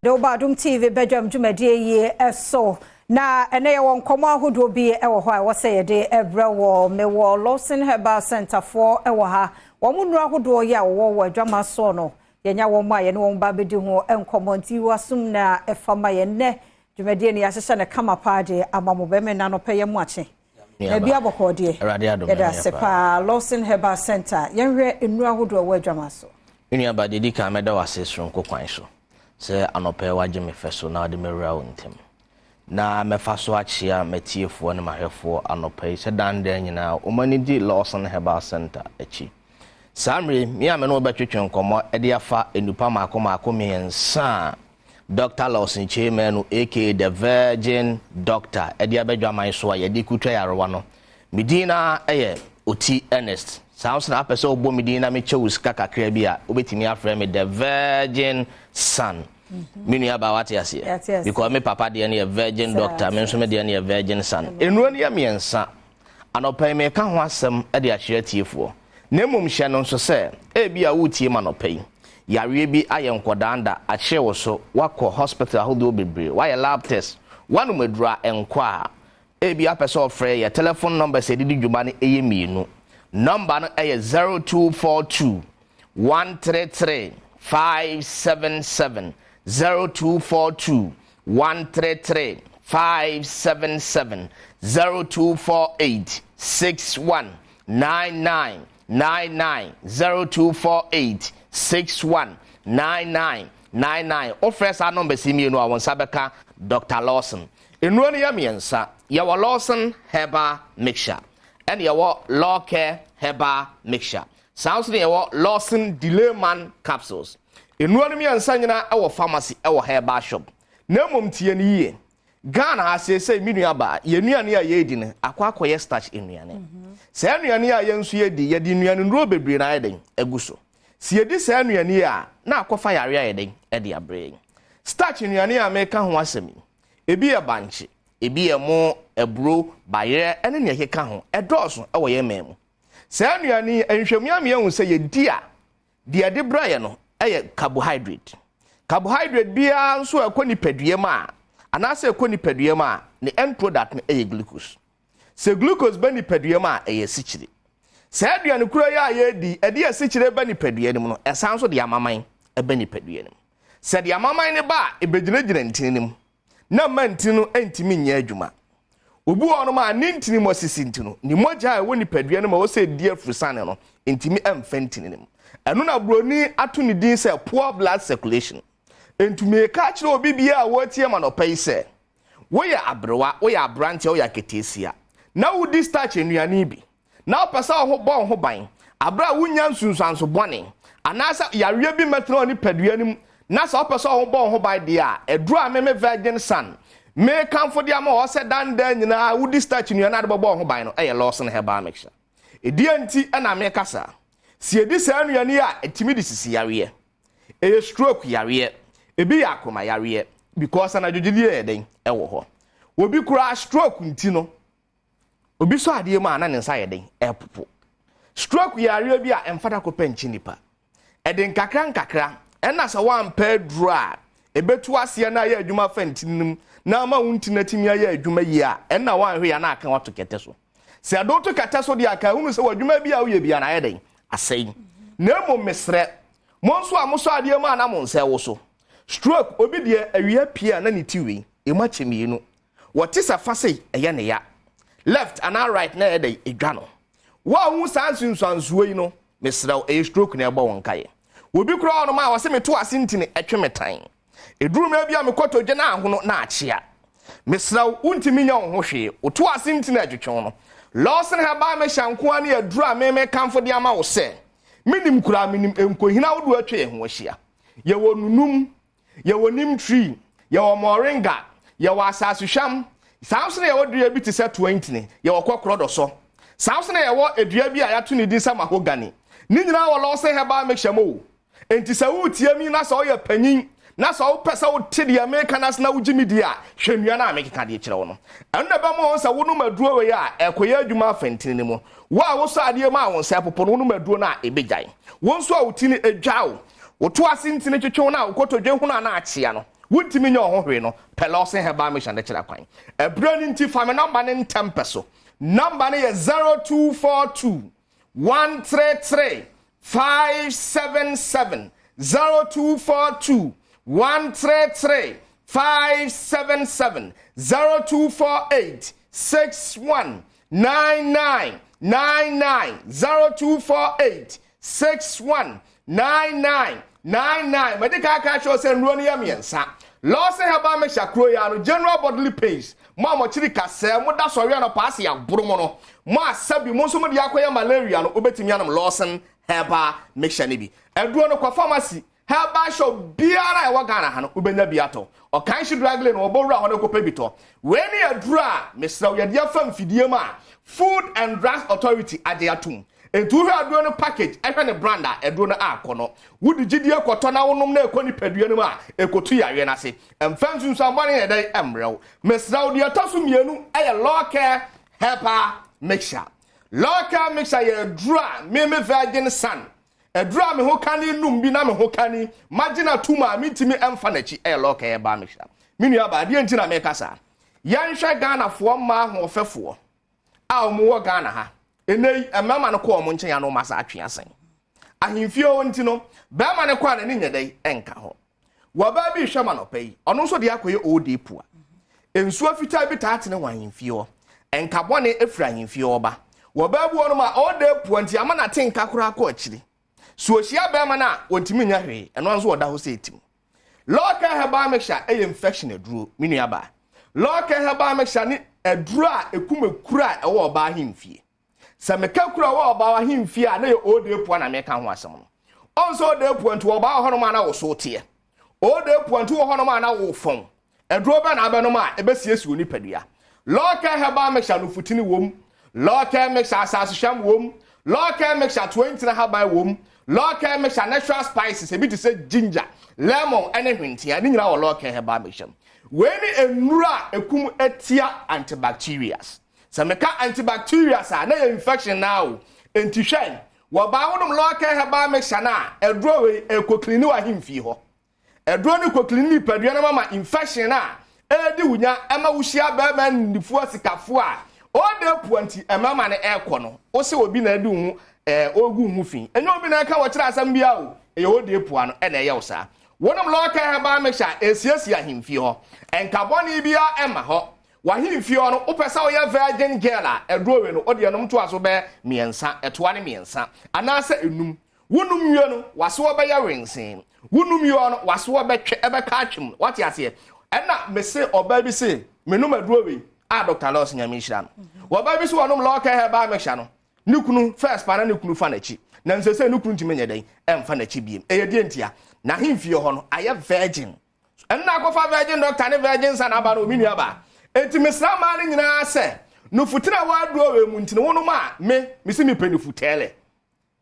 De wo ba Adom TV badwam dwumadie yi so. Na ɛnɛ yɛwɔ nkɔmmɔ ahodoɔ bi wɔ hɔ a ɛwɔ sɛ yɛde brɛ wɔ. Mewɔ Lawson Herbal Center foɔ wɔ ha. Wɔn nnuro ahodoɔ yi a wɔwɔ wɔ adwama soɔ no, yɛnya wɔn a yɛne wɔn ba bɛdi ho nkɔmmɔ nti wasum na ɛfa ma yɛn nnɛ dwumadie no yɛahyehyɛ no kama paa de ama mo bɛmɛ na anɔpɛ yɛ mo akye. Na bi abɔkɔɔ deɛ. Yɛda ase paa Lawson Herbal Center. Yɛnhwɛ nnuro ahodoɔ ɛwɔ adwama so. Me nua ba, deɛ di kan mɛda wo ase soronko kwan so sɛ anɔpa yi woagye me fɛ so na wode me wura wo ntam. Na mɛfa so akyea m'atiefoɔ ne m'ahwɛfoɔ anɔpa yi sɛ dan daa nyinaa wɔn ani di Lawson Herbal Center akyi. Saa mmerɛ yi, me a me ne wo bɛtwetwe nkɔmmɔ de afa nnupa mmaako mmaako mmiɛnsa a Dɔkta Lawson Kyei Manu aka The Virgin Doctor de aba adwaman so a yɛde kutwa yarewa no. Me din no ara yɛ Oti Ernest. Saa nso na apɛ sɛ wobɔ me din na mekyɛ wo sika kakra bi a, wobɛtumi afrɛ me The Virgin Son. Me nua baa wate aseɛ? Because me papa deɛ no yɛ Virgin Doctor, me nso me deɛ no yɛ Virgin Son. Nnuro no yɛ mmiɛnsa. Anɔpa yi mereka ho asɛm de akyerɛ atiefoɔ. Na mmom hyɛ no nso sɛ, ebia woretie me anɔpa yi, yareɛ bi ayɛ nkɔdaanda akyere wo so, woakɔ hospital ahodoɔ bebree, woayɛ lab test, woanom aduro a ɛnkɔ a, ebia wopɛ sɛ wɔfrɛ yɛn. Telephone numbers a yɛde di dwuma no yɛ mmienu. Number no yɛ 0242 133 577, 0242 133 577, 0248 61 99 99 0248 61 99 99. Wofrɛ saa numbers yi mmienu a, wo nsa bɛka Dr. Lawson. Nnuro no yɛ mmiɛnsa. Yɛwɔ Lawson Herbal Mixture, ɛna yɛwɔ Lawcare Herbal Mixture. Saa nso na yɛwɔ Lawson Delayman Capsules. Nnuro no mmiɛnsa nyinaa wɔ pharmacy wɔ herbal shop. Na mmom tie no yie. Ghana ha seesei me nua baa, yɛn nnuane a yɛredi no akɔ akɔyɛ starch nnuane. Saa nnuane a yɛn nso yɛdi, yɛde nnuane nnuro bebree na ayɛ dɛn agu so. Sɛ yɛdi saa nnuane yi a, na akɔfa yareɛ ayɛ dɛn ɛde abrɛ yɛn. Starch nnuane a meka ho asɛm yi, ebi yɛ bankye, ebi yɛ mo, aburo, bayerɛ ne nea ɛkeka ho. Ɛdɔɔso wɔ yɛn man mu. Saa nnuane yi, nhwehwɛmu ama yɛahu sɛ yɛdi a, deɛ ɛde brɛ yɛn no yɛ carbohydrate. Carbohydrate biara nso a ɛkɔ nipadua mu a, anaasɛ ɛkɔ nipadua mu a, ne end product no yɛ glucose. Sɛ glucose ba nipadua mu a, ɛyɛ asikyire. Saa aduane koro yi a yɛredi, ɛde asikyire ba nipadua no mu no, ɛsan nso de amaman ba nipadua no mu. Sɛ de amaman no ba a, ɛbɛgyinagyina ntini no mu. na mma ntini no ntumi nyɛ adwuma. Obi wɔ hɔnom a ne ntini mu asisi nti no, ne mogya a ɛwɔ nipadua no mu a ɛwɔ sɛ ɛdi afurusane no ntumi mfa ntini no mu. Ɛno na buroni ato ne din sɛ poor blood circulation. Enti meka akyerɛ obi biara a wɔretie ma nɔpa yi sɛ, woyɛ aberewa, woyɛ aberanteɛ, woyɛ aketeesia, na wodi starch nnuane bi, na wopɛ sɛ wo ho bɔ wo ho ban bere a wunnya nsunsuanso bɔne anaasɛ yareɛ bi mmɛtena wo nipadua no mu, na sɛ wopɛ sɛ wo ho bɔ wo ho ban deɛ a, aduro a me me Virgin Son mekamfo de ama wɔ sɛ dan daa nyinaa wodi starch nnuane a de bɛbɔ wo ho ban no yɛ Lawson Herbal Mixture. Ɛdeɛn nti na meka saa? Sɛ yɛdi saa nnuane yi a, ɛtumi de sisi yareɛ. Ɛyɛ stroke yareɛ, ebi yɛ akoma yareɛ because anadwo gyedie yɛ dɛn ɛwɔ hɔ. Obi koraa stroke nti no, Obi sɔ adeɛ mu a na ne nsa yɛ den, ɛrepopo. Stroke yɛ yareɛ bi a ɛmfa da koro pɛ nkye nipa. Ɛde nkakra nkakra, ɛna sɛ woampɛ aduro a ɛbɛtu aseɛ na ayɛ adwuma afa ntini no mu na ama wo ntini atumi ayɛ adwuma yie a, ɛna woanhwɛ yie a na aka woato kɛtɛ so. Sɛ ɛde wo to kɛtɛ so deɛ a, ka hunu sɛ w'adwuma bi a woyɛ biara no ayɛ dɛn? Asɛe. Na mmom mesrɛ, mo nso a mosɔ adeɛ mu a na mo nsa ɛwoso. Stroke, obi deɛ awia pie a na ne ti wei, ɛmu akyɛ mmienu. Wɔte sɛ fa sei, ɛyɛ ne ya. Left anaa right na ɛyɛ dɛn? Edwa no. Wo a wohu saa nsunsuansoɔ yi no, mesrɛ wo, ɛyɛ stroke na ɛbɔ wo nkaeɛ. Obi koraa wɔ nom a ɔse meto ase ntini ɛtwe me tan. Ɛduru mmerɛ bi a me kotodwe no ahono na akyea. Mesrɛ wo, wontumi nyɛ wo ho hwee. Woto ase ntini a ɛtwetwe wo no. Lawson Herbal Mixture nko ara ne aduro a me mekamfo de ama wo sɛ, menim koraa, menim nkohini ahodoɔ atwa yɛn ho ahyia. Yɛwɔ nunum, Yɛwɔ neem tree, yɛwɔ moringa, yɛwɔ asase hwam, saa nso na yɛwɔ dua bi te sɛ toantini, yɛwɔ kɔkorɔ dɔsɔ. Saa nso na yɛwɔ dua bi a yɛato ne din sɛ mahogany. Ne nyinaa wɔ Lawson Herbal Mixture mu o. Enti sɛ woretie me na sɛ woyɛ panyin na sɛ wopɛ sɛ wote deɛ mereka no ase na wogye me di a, hwɛ nnua no a mekeka de kyerɛ wo no. Ɛno na ɛbɛma woahu sɛ wonom aduro wei a, ɛrekɔyɛ adwuma afa ntini no mu. Wo a wosɔ adeɛ mu a wo nsa ɛpopo no, wonom aduro no a, ɛbɛgyae. Wo nso a wo ti no adwa wo, Wo to ase ntini twetwe wo na wo kotodwe hono anaa akyea no. Wontumi nyɛ wo ho hwee no, pɛ Lawson Herbal Mixture no kyerɛ kwan. Ɛberɛ no nti, fa me nɔmba no ntɛm pɛ so. Nɔmba no yɛ 0242 133 577, 0242 133 577, 0248 61 99 99, 0248 61 99 99. Mede ka aka kyerɛ sɛ nnuro no yɛ mmiɛnsa. Lawson Herbal Mixture kuro yi ano, general bodily pains, mo a mokyiri kasɛɛ, mo da sɔre anɔpa ase aboro mo no, mo a sɛbi mo nso mo de akɔyɛ malaria no, wobɛtumi anom Lawson Herbal Mixture no bi. Aduro no, kɔ pharmacy, herbal shop biara a ɛwɔ Ghana ha no, wobɛnya bi atɔ. Ɔkanhye Drug Lane, wɔbɔ wura hɔ no, kɔpɛ bi tɔ. Wei ne aduro a mesrɛ wo, yɛde afa mfidie mu a Food and Drugs Authority agye atom. Nti wohwɛ aduro no package, ɛhwɛ ne brand a, aduro no akɔ no, wode gyidie kɔtɔ na wonom na ɛkɔ nipadua no mu a, ɛkɔtu yareɛ no ase, mfa nsunsuanbɔne yɛ dɛn mmerɛ wo. Mesrɛ wo, deɛ ɛtɔ so mmienu ɛyɛ Law Care Herbal Mixture. Law Care Mixture yɛ aduro a meme virgin son, aduro a me ho ka ne num bi na me ho ka ni magye na tum a mentumi ɛmfa n'akyi, ɛyɛ Law Care Herbal Mixture. Me nua ba, adeɛ nti na meka saa, yɛnhwɛ Ghanafoɔ mmaa ahoɔfɛfoɔ a wɔwɔ Ghana ha ɛnɛ yi, mmarima no kɔ wɔn nkyɛn ano ma sa atwe asɛn ahemfie hɔ. Nti no, bɛrima no kɔ a, n'ani nyɛ dɛ ɛnka hɔ. Wɔbaa bi hwɛ ma nɔpɛ yi, ɔno nso de akɔyɛ ɔɔde pua nsuo fitaa bi taa tene wɔ ahemfie hɔ, nka bɔne efiri ahemfie hɔ ba. Wɔbaa bi wɔ nom a ɔɔde pua nti ama n'ate nka koraa kɔ akyiri so, ohyia bɛrima no a, wɔntumi nya hwee. Ɛno nso ɔda hɔ sɛ etim. Lawcare Herbal Mixture ɛyɛ infection aduro. Me nua baa, Lawcare Herbal Mixture ne aduro a ekum ekura a ɛwɔ ɔbaa ahemfie. Sɛ meka kura wɔ ɔbaa ahemfie a, na yɛ ɔɔde pua na meka ho asɛm no. Ɔnso ɔde pua nti, ɔbaa wɔ hɔnom a na wɔso teɛ, ɔɔde pua nti wɔ hɔnom a na wɔfɔn. Aduro bɛ na abɛnom a ɛbɛsiesie wɔ nipadua? Lawcare Herbal Mixture no, futini wom, Lawcare Mixture asase hwam wom, Lawcare Mixture 20 haban wom, Lawcare Mixture natural spices ebi te sɛ ginger, lemon ɛne hwentia ne nyinaa wɔ Lawcare Herbal Mixture. Wei ne nnuro a ekum etia antibacterials. Sɛ meka antibacterials a, na yɛ infection naa o. Nti hwɛ, wɔbaa wonom Lawcare Herbal Mixture na aduro wei ɛkɔ clean wɔ ahemfie hɔ. Aduro no kɔ clean nipadua no ma infection a ɛredi wo nya, ɛma wohyia bɛrima nifoɔ sikafoɔ a ɔde pua nti ɛmɛma no ɛrekɔ no, wosɛ obi na ɛde wo ho ɔgu wo ho fi. Ɛnyɛ obi na ɛka wɔkyerɛ asɛm bia o, ɛyɛ ɔde pua no ɛna ɛyɛ wo saa. Wɔnom Lawcare Herbal Mixture, esiesie ahemfie hɔ, nkabɔne bia ɛma hɔ wahemfie hɔ no. Wopɛ sɛ woyɛ virgin girl a, aduro wei no, wode ɛnom toa so bɛyɛ mmiɛnsa, ɛtoa ne mmiɛnsa anaasɛ enum. Wonum wie no, wasoɔ bɛyɛ wensen. Wonum wie no, wasoɔ bɛtwe, ɛbɛka atwem. Wate aseɛ? Ɛna mese ɔbaa bi se menum aduro wei a, Dr Lawson, Nyame nhyira no, wɔbaa bi so wɔnom Lawcare Herbal Mixture no, ne kunu first pa na ne kunu fa n'akyi, na nsɛ sɛ ne kunu ntumi nyɛ dɛn ɛmfa n'akyi biem. Ɛyɛ deɛ ntia na ahemfie hɔ no ayɛ virgin. Ɛno na akɔfa virgin doctor ne virgin sa n'aba no. Omi nua ba, eti mesra mmaa no nyinaa sɛ nufutene a wɔaduro wɔ mu nti no, wɔnom a, me mesi mepɛ nufutɛɛlɛ.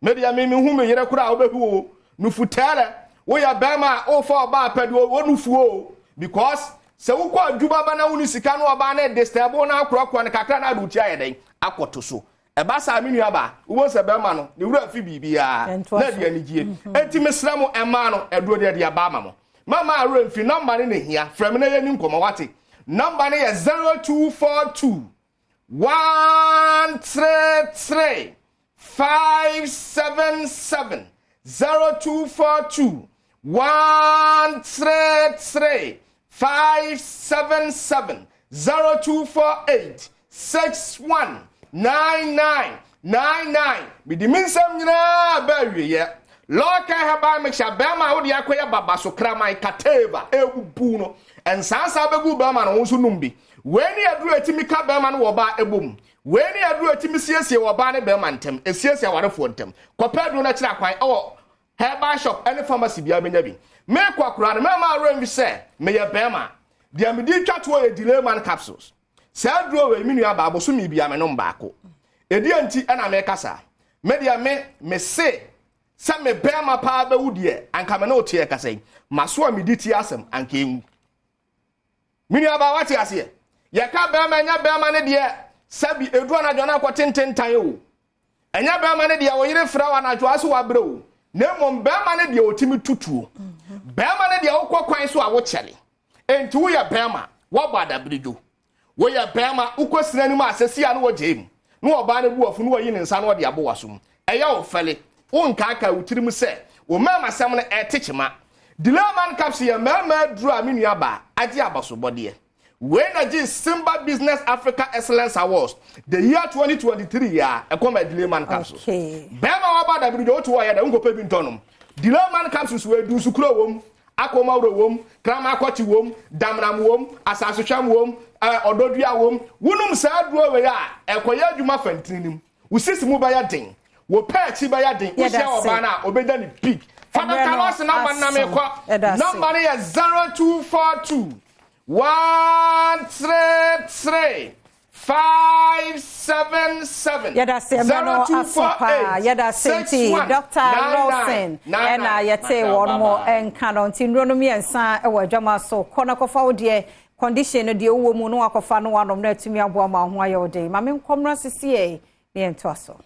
Me deɛ, me mehu me yere koraa a, wobɛhu o, nufutɛɛlɛ. Woyɛ bɛrima a wofa ɔbaa pɛ deɛ wɔ nufuo o, because sɛ wokɔ adwuma ba na wo ne sika no, ɔbaa no disturb na akorɔkorɔ no kakra na ade wo ti ayɛ dɛn akɔto so. Ɛba saa, me nua ba, wobɛhu sɛ bɛrima no ne wura fi biribiara na de anigyie. Enti mesrɛ mo, ɛmaa no aduro deɛ de aba ama mo. Mama awerɛ mfi nɔmba no na hia frɛ me na yɛni nkɔmmɔ. Wate? Nɔmba no yɛ 0242 133 577, 0242 133 577, 0248 61 99 99. Mede me nsɛm nyinaa bɛ awieɛ. Lawcare Herbal Mixture, bɛrima a wode akɔyɛ baba so kraman kateva ebubu no, nsansa bɛgu bɛrima no ho nso, nom bi. Wei ne aduro etimi ka bɛrima no wɔ ɔbaa ɛbom. Wei ne aduro etimi siesie wɔ ɔbaa ne bɛrima ntɛm, esiesie awarefoɔ ntɛm. Kɔpɛ aduro no akyerɛ akwan ɛwɔ herbal shop ɛne pharmacy biara, bɛnya bi. Mekɔ koraa no, mɛma awerɛ mfi sɛ meyɛ bɛrima. Deɛ mede twa toɔ yɛ Delay Man capsules. Saa aduro wei, me nua baa, bosome bia menom baako. Ɛdeɛ nti ɛna meka saa? Me deɛ, me se sɛ me bɛrima paa bɛwu deɛ, anka me ne wo teɛ kasa yi, maso a medi tie asɛm anka ɛnwu. Me nua baa, wate aseɛ? Yɛka bɛrima, ɛnyɛ bɛrima ne deɛ sɛbi ɛdu anadwo no akɔ tententan o. Ɛnyɛ bɛrima ne deɛ wo yere frɛ wo anadwo ase wabrɛ o, na mmom bɛrima ne deɛ ɔtumi tutuo, bɛrima ne deɛ wokɔ kwan so a wokyɛle. Enti woyɛ bɛrima, woabɔ adabiridwo. Woyɛ bɛrima, wokɔ sini anim a sɛsi a na wɔgyae mu, na ɔbaa no bu afu na wayi ne nsa na ɔde abɔ w'asom. Ɛyɛ wo fɛle. Wonkaakae wo tirim sɛ wo mmarimasɛm no ɛrete kyema. Delayman Capsule yɛ mmarima aduro a me nuabaa agye abasobɔdeɛ. Wei na gyee Simba Business Africa Excellence Awards the year 2023 yi a ɛkɔ ma Delayman Capsules. Okay. Bɛrima waba dabiri deɛ wote hɔ yɛ dɛ wonkɔpɛ bi ntɔ nom. Delayman Capsules wɔ edu nsukuro wom, akɔmawuro wom, kraman akɔkye wom, damnam wom, asasehwam wom, ɔdɔdua wom. Wonom saa aduro wei a ɛkɔyɛ adwuma fa ntini nim. Wo sisi mu bɛyɛ den. Wo pɛ akyi bɛyɛ den. Wohyia ɔbaa no a ɔbɛgya ne pig. Fa Dr. Lawson namba no na mekɔ. Namba no yɛ 0242 133 577. Yɛda se ɛmɛ no aso paa. Yɛda se nti Dr. Lawson ɛna yɛte wɔn mo nka no nti nnuro no mmiɛnsa wɔ adwama so. Kɔ na kɔfa wo deɛ condition no deɛ wowɔ mu no wakɔfa no wanom na atumi aboa ma ho ayɛ wo den. Ma menkɔmmra sisi ɛ ne yɛntoa so.